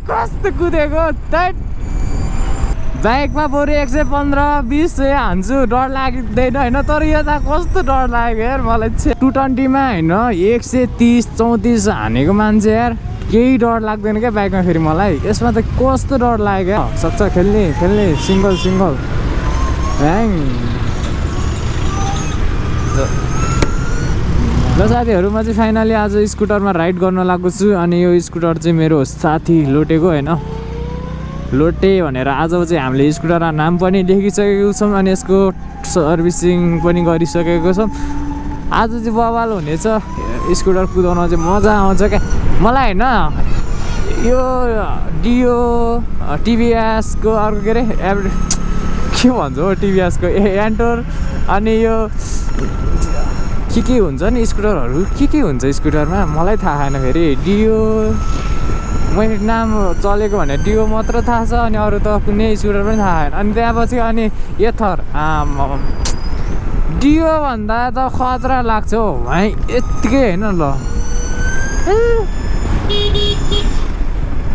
कस्तो कुदेको बाइकमा बरु 115-20 हान्छु डर लाग्दैन होइन तर यो त कस्तो डर लाग्यो यार मलाई 220मा होइन 130-34 हानेको मान्छे यार केही डर लाग्दैन क्या बाइकमा फेरि मलाई यसमा त कस्तो डर लाग्यो सक्छ खेल्ने सिङ्गल ह्याङ ल साथीहरू म चाहिँ फाइनली आज स्कुटरमा राइड गर्न लागेको छु अनि यो स्कुटर चाहिँ मेरो साथी लोटेको होइन लोटे भनेर आज चाहिँ हामीले स्कुटरमा नाम पनि लेखिसकेको छौँ अनि यसको सर्भिसिङ पनि गरिसकेको छौँ आज चाहिँ बवाल हुनेछ स्कुटर कुदाउन चाहिँ मजा आउँछ क्या मलाई होइन यो डियो टिभिएसको अर्को के अरे के भन्छ हो टिभिएसको एन्टोर अनि यो के हुन्छ नि स्कुटरहरू के हुन्छ स्कुटरमा मलाई थाहा छैन फेरि डियो मैले नाम चलेको भने डियो मात्र थाहा छ अनि अरू त कुनै स्कुटर पनि थाहा छैन अनि त्यहाँपछि अनि एथर डियो भन्दा त खतरा लाग्छ हौ भाइ यत्तिकै होइन ल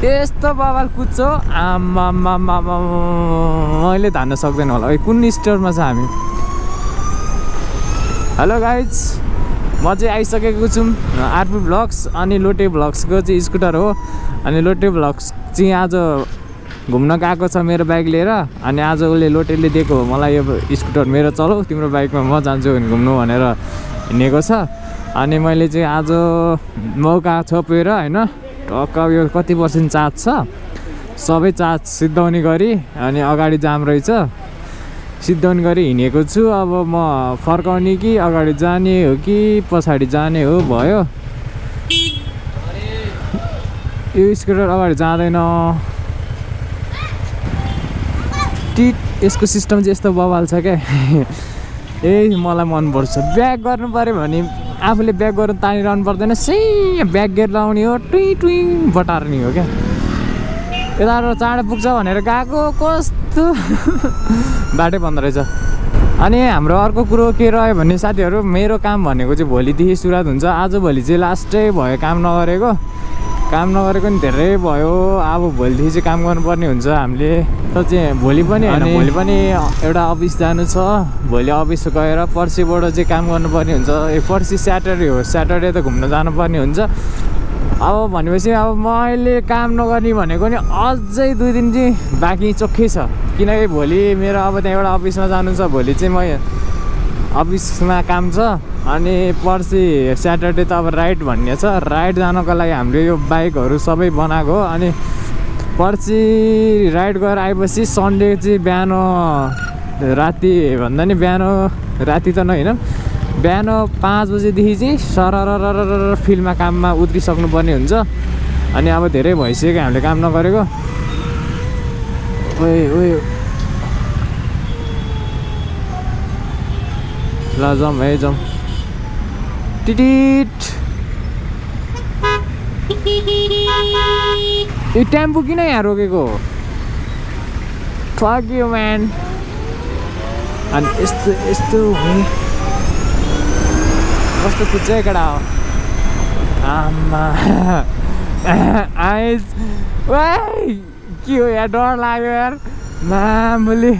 यस्तो बवाल कुद्छ मैले धान्न सक्दैन होला कुन स्टोरमा छ हामी हेलो गाइज म चाहिँ आइसकेको छु आरपी ब्लग्स अनि लोटे ब्लग्सको चाहिँ स्कुटर हो अनि लोटे ब्लग्स चाहिँ आज घुम्न गएको छ मेरो बाइक लिएर अनि आज उसले लोटेले दिएको हो मलाई यो स्कुटर मेरो चलाऊ तिम्रो बाइकमा म जान्छु भने घुम्नु भनेर हिँडेको छ अनि मैले चाहिँ आज मौका छोपेर होइन टक्क यो कति पर्सेन्ट चार्ज छ सबै चार्ज सिद्धाउने गरी अनि अगाडि जाम रहेछ सिद्धाउने गरी हिँडेको छु अब म फर्काउने कि अगाडि जाने हो कि पछाडि जाने हो भयो यो स्कुटर अगाडि जाँदैन टिट यसको सिस्टम चाहिँ यस्तो बवाल छ क्या ए मलाई मनपर्छ ब्याक गर्नु पऱ्यो भने आफूले ब्याक गरेर तानिरहनु पर्दैन सही ब्याक गेयर लाउने हो टुई बटार्ने हो क्या यता चाँडो पुग्छ भनेर गएको कस्तो बाटै बन्द रहेछ अनि हाम्रो अर्को कुरो के रह्यो भने साथीहरू मेरो काम भनेको चाहिँ भोलिदेखि सुरुवात हुन्छ आजभोलि चाहिँ लास्टै भयो काम नगरेको नि धेरै भयो अब भोलिदेखि चाहिँ काम गर्नुपर्ने हुन्छ हामीले चाहिँ भोलि पनि एउटा अफिस जानु छ भोलि अफिस गएर पर्सिबाट चाहिँ काम गर्नुपर्ने हुन्छ पर्सि स्याटरडे हो स्याटरडे त घुम्न जानुपर्ने हुन्छ अब भनेपछि अब मैले काम नगर्ने भनेको नि अझै 2 दिन चाहिँ बाँकी चोखै छ किनकि भोलि मेरो अब त्यहाँ एउटा अफिसमा जानु छ भोलि चाहिँ म अफिसमा काम छ अनि पर्सि स्याटरडे त अब राइड भन्ने छ राइड जानको लागि हामीले यो बाइकहरू सबै बनाएको हो अनि पर्सि राइड गरेर आएपछि सन्डे चाहिँ बिहान राति भन्दा नि बिहान राति त नहोइन बिहान 5 बजेदेखि चाहिँ सरर फिल्डमा काममा उत्रिसक्नुपर्ने हुन्छ अनि अब धेरै भइसक्यो हामीले काम नगरेको ओए ल जाउँ है जाउँ टिटिट यो टेम्पो किन यहाँ रोकेको फक यु म्यान अनि यस्तो कस्तो कुद्छ केटा हो आमा आइज के हो यार डर लाग्यो यार मामुली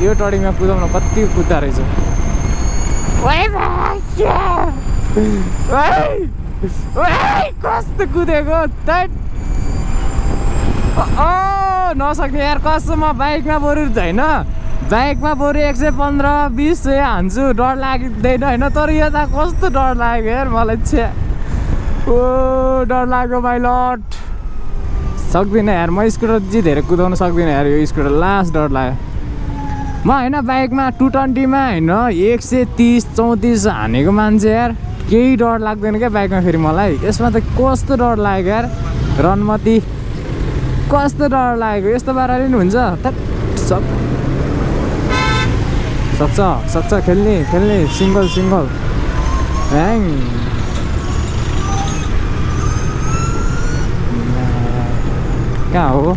यो टर्निङमा कुदाउन कति कुद्दा रहेछ कस्तो कुदेको नसक्ने यार कसमा बाइकमा बरु होइन बाइकमा बरु 115-20 हान्छु डर लाग्दैन होइन तर यो त कस्तो डर लाग्यो यार मलाई डर लाग्यो माइ लट सक्दिनँ यार म स्कुटर चाहिँ धेरै कुदाउन सक्दिनँ यार यो स्कुटर लास्ट डर लाग्यो म होइन बाइकमा 220मा होइन 130-34 हानेको मान्छे यार केही डर लाग्दैन क्या बाइकमा फेरि मलाई यसमा त कस्तो डर लाग्यो यार रनमती कस्तो डर लाग्यो यस्तो पाराले नि हुन्छ सक्छ खेल्ने सिङ्गल ह्याङ कहाँ हो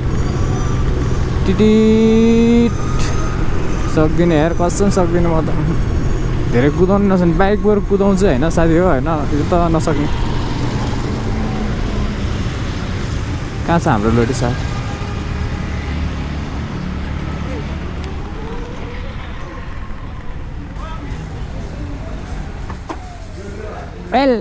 टिटिट सक्दिनँ यार कसम सक्दिनँ म त धेरै कुदाउनु नसक्ने बाइकबाट कुदाउँछ होइन साथी हो होइन त्यो त नसक्ने कहाँ छ हाम्रो लोटी सर वेल